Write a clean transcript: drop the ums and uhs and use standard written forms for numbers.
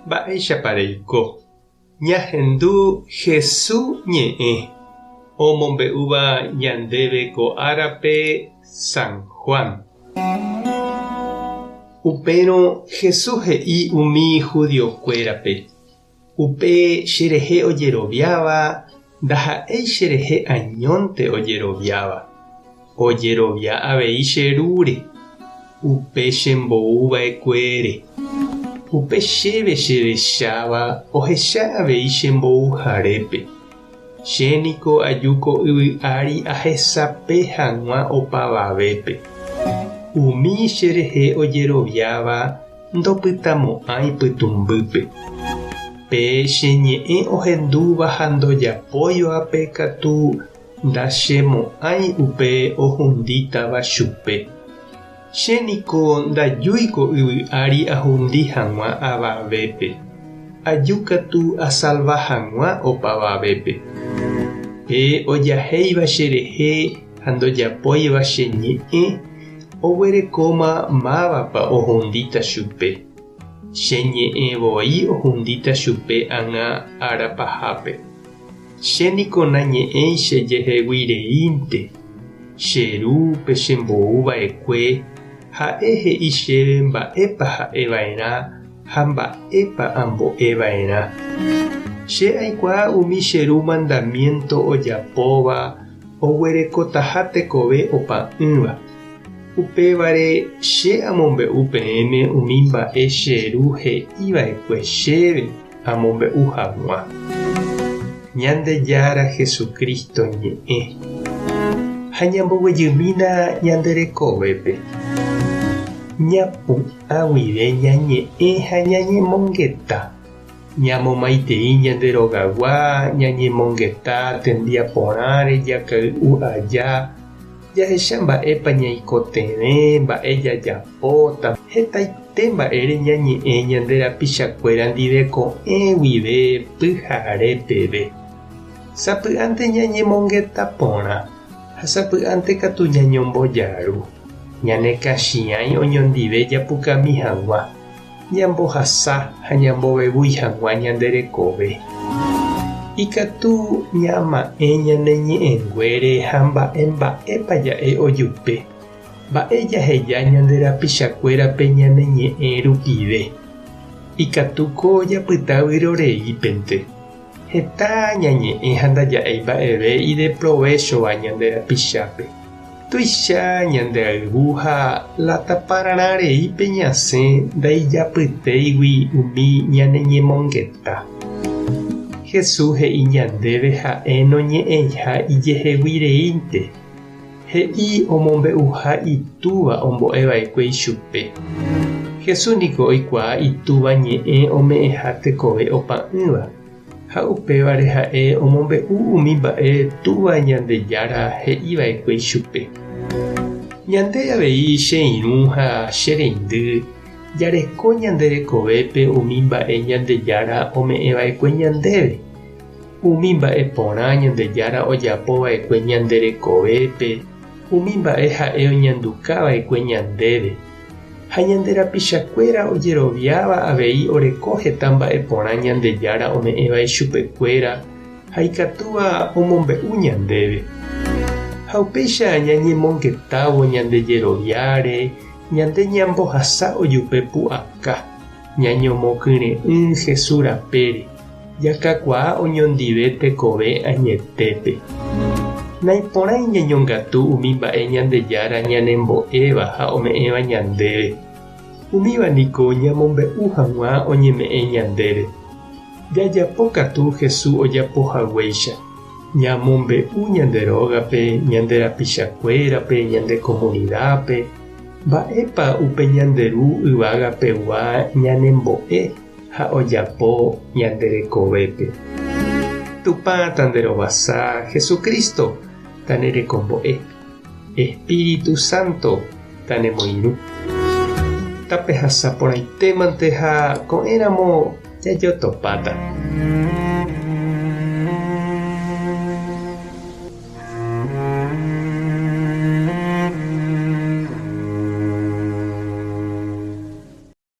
Mba'éichapa reiko? Ñahendu Hesu ñe'ẽ omombe'úva ñandéve ko árape San Juan. Upérõ Hesu he'i umi judiokuérape, Upe cherehe ojeroviáva ndaha'éi cherehe añónte ojeroviáva, ojerovia avei che Rúre, upe chembou va'ekuére. Upe chéve cherecháva ohecha avei chembouharépe. Che niko aju ko yvy ári ahesape hag̃ua opavavépe. Umi cherehe ojeroviáva ndopytamo'ãi pytũmbýpe. Pe che ñe'ẽ ohendúva ha ndojapóivape katu ndachemo'ãi upe ohundítava chupe. Che niko ndajúi ko yvy ári ahundi hag̃ua avavépe, aju katu asalva hag̃ua opavavépe. Pe ojahéiva cherehe ha ndojapóiva che ñe'ẽ, Oguerekóma mávapa ohundíta chupe. Che ñe'ẽ voi ohundíta chupe ág̃a ára pahápe. Che niko nañe'ẽi che jehegui reínte. Che Ru pe chembou va'ekue, ha'e he'i chéve mba'épa ha'e va'erã ha mba'épa ambo'e va'erã. Che aikuaa umi che Ru mandamiénto ojapóva oguerekotaha tekove opa'ỹva. Upévare che amombe'u peẽme umi mba'e che Ru he'i va'ekue chéve amombe'u hag̃ua. Ñandejára Jesucristo ñe'ẽ. Ha ñamboguejymína ñande rekovépe. Ñapu'ã guive ñañe'ẽ ha ñañemongeta. Ñamomaitei ñande rogagua, ñañemongeta tembiaporãre jakay'u aja, jahecha mba'épa ñaikotevẽ, mba'e jajapóta, hetaite mba'ére ñañe'ẽ ñande rapichakuéra ndive ko'ẽ guive pyhare peve. Sapy'ánte ñañemongeta porã ha sapy'ánte katu ñañombojaru, ñanekachiãi oñondive japukami hag̃ua. Ñambohasa ha ñambovevúi hag̃ua ñande rekove. Ikatu ñama'ẽ ñane ñe'ẽnguére ha mba'e mba'épa ja'e ojupe, mba'e jaheja ñande rapichakuérape ñane ñe'ẽ rupive. Ikatúko japyta vyroreípente. Heta ñañe'ẽ ha ndaja'éi mba'eve ideprovéchova ñande rapichápe. Tuicha ñande ayvu ha la tapararã reípe ñasẽ ndaijapytéigui umi ñane ñemongeta. Jesús he'i ñandéve ha'e noñe'ẽiha ijehegui reínte. He'i omombe'uha Itúva ombo'e va'ekue ichupe. Jesús niko oikuaa Itúva ñe'ẽ ome'ẽha tekove opa'ỹva. Ha upévare ha'e omombe'u umi mba'e Túva Ñandejára he'i va'ekue ichupe. Ñande avei che irũ ha che reindy jareko ñande rekovépe umi mba'e Ñandejára ome'ẽ va'ekue ñandéve, umi mba'e porã Ñandejára ojapo va'ekue ñande rekovépe, umi mba'e ha'e oñanduka va'ekue ñandéve. Ha ñande rapichakuéra ojeroviáva avei oreko heta mba'e porã Ñandejára ome'ẽva ichupekuéra ha ikatúva omombe'u ñandéve. Ha upéicha ñañemongetávo ñande jeroviáre, ñande ñambohasa ojupe pu'aka, ñañomokyre'ỹ Jesús rapére. Jakakuaa oñondive tekove añetépe. Naiporãi ñañongatu umi mba'e Ñandejára ñanembo'éva ha ome'ẽva ñandéve. Umíva niko ñamombe'u hag̃ua oñeme'ẽ ñandéve. Jajapo katu Jesús ojapo haguéicha. Ñamombe'u ñande rógape, ñande rapichakuérape, ñande komunidápe, mba'épa upe ñande Ru yvagapegua ñanembo'e. Ha ojapo ñande rekovépe. Tupã tanderovasa, Jesucristo tanerekombo'e, Espíritu Santo tanemoirũ. Tapehasa porãitémante ha ko'ẽramo jajotopáta.